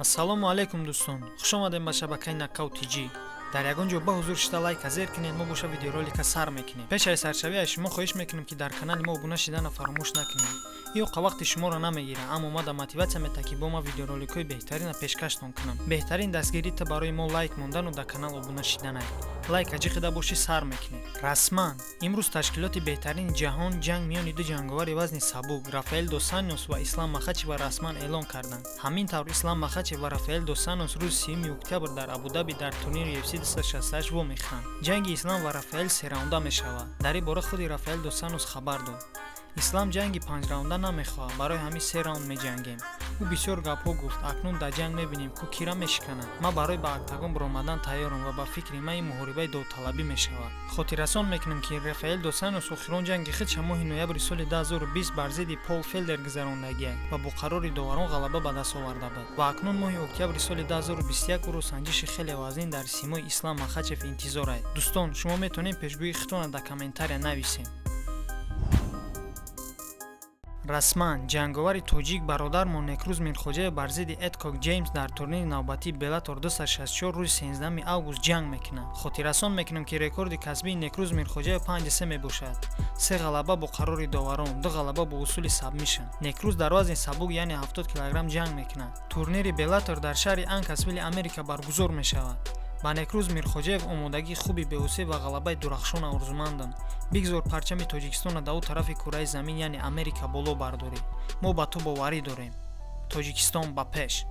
Ассалому алайкум, дӯстон, хуш омадем ба шабакаи Нокаут ТЖ. Дар ягон ҷо ба ҳузур шида лайка зер кунед, мо боша видеоролика сар мекунем. Пеш аз саршавӣ аз шумо хоҳиш мекунем, ки дар канали мо обуна шидана фаромӯш накунед. Ин оқа вақти шуморо намегирад, аммо мада мотиватсия мета, ки бо ма видеороликҳои беҳтарина пешкаштон кунам. Беҳтарин дастгирӣ та барои мо лайк мондану дар канал обуна шиданай. Лайка ҷиқида бошӣ, сар мекунем. Расман имрӯз ташкилоти беҳтарини ҷаҳон ҷанг миёни ду ҷанговари вазни сабук, Рафаэл дос Анёс ва Ислам Махачева, расман эълон карданд. Ҳамин тавр, Ислам Махачев ва Рафаэл дос Анёс рӯзи 30 октябр дар Абудаби дар турнири UFC 268 вомехӯранд. Ҷанги Ислам ва Рафаэл сераунда мешавад. Дар ин бора худи Рафаэл дос Анёс хабар дод. «Ислам ҷанги панҷраунда намехоҳад, барои ҳамин се раунд меҷангем. Ӯ бисёр гапҳо гуфт, акнун дар ҷанг мебинем, ку кира мешиканад. Ман барои ба октагон баромадан тайёрам ва ба фикри ман ин муҳорибаи довталабӣ мешавад». Хотиррасон мекунем, ки Рафаэл дос Анёс охирон ҷанги худша моҳи ноябри соли 2020 бар зидди Пол Фелдер гузарондагиай ва бо қарори доварон ғалаба ба даст оварда буд. Ва акнун моҳи октябри соли 2021 ӯро санҷиши хеле вазнин дар симои Ислам Махачев интизор ай. Дӯстон, шумо метавонед пешгӯии худтонро дар комментария нависед. Расман ҷанговари тоҷик, бародармон Некрӯз Мирхоҷаев бар зидди Эдкок Ҷеймс дар турнири навбатии Беллатор 264 рӯзи 13 август ҷанг мекунад. Хотиррасон мекунем, ки рекорди касбии Некрӯз Мирхоҷаев 5-3 мебошад: се ғалаба бо қарори доварон, ду ғалаба бо усули сабмишн. Некрӯз дар вазни сабук, яъне 70 килограмм ҷанг мекунад. Турнири Беллатор дар шаҳри Анкасвилли Америка баргузор мешавад. Ба Некрӯз Мирхоҷаев омодагии хуби беҳусеб ва ғалабаи дурахшона орзумандам. Бигзор парчами Тоҷикистонро дар ӯ тарафи кураи замин, яъне Америка, боло бардорӣ. Мо ба ту боварӣ дорем. Тоҷикистон ба пеш!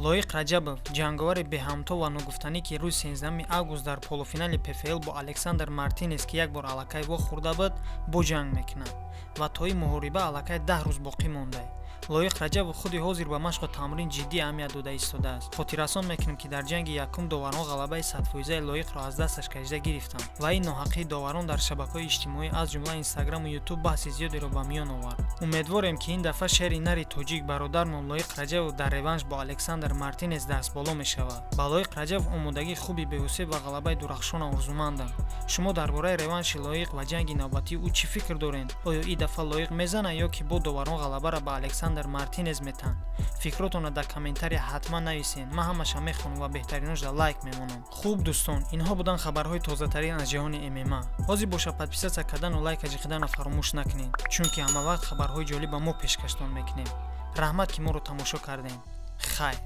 Лоиқ Раҷабов, ҷанговари беҳамто ва ногуфтанӣ, ки рӯзи 13 август дар полуфинали ПФЛ бо Александр Мартинес, ки як бор аллакай вохӯрда буд, бо ҷанг мекунад ва то ин муҳориба аллакай 10 рӯз боқӣ монда. Лоиқ Раҷабов худи ҳозир ба машқу тамрин ҷиддӣ аҳамият дода истодааст. Хотиррасон мекунем, ки дар ҷанги якум доварон ғалабаи садфоизаи Лоиқро аз дасташ кашида гирифтанд ва ин ноҳаққии доварон дар шабакаҳои иҷтимоӣ, аз ҷумла Инстаграму Ютуб, баҳси зиёдеро ба миён овард. Умедворем, ки ин дафъа шери нари тоҷик, бародармон Лоиқ Раҷабов, дар реванш бо Александр Мартинес дастболо мешавад. Ба Лоиқ Раҷабов омодагии хуби беҳусеб ва ғалабаи дурахшона орзумандам. Шумо дар бораи реванши Лоиқ ва ҷанги навбатии ӯ чӣ фикр доред? Оё ин дафъа Лоиқ мезанад ё ки бо доварон ғалабаро ба Александр Мартинес метаҳанд? Фикротонро дар комментария ҳатман нависед, ман ҳамаша мехонам ва беҳтариношда лайк мемонам. Хуб, дӯстон, инҳо буданд хабарҳои тозатарин аз ҷаҳони ММА. Ҳозир боша подписаться кардану лайка ҷиқиданро фаромӯш накунед, чунки ҳамавақт хабарҳои ҷолиб ба мо пешкаштон мекунем. Раҳмат, ки моро тамошо кардем. Хайр.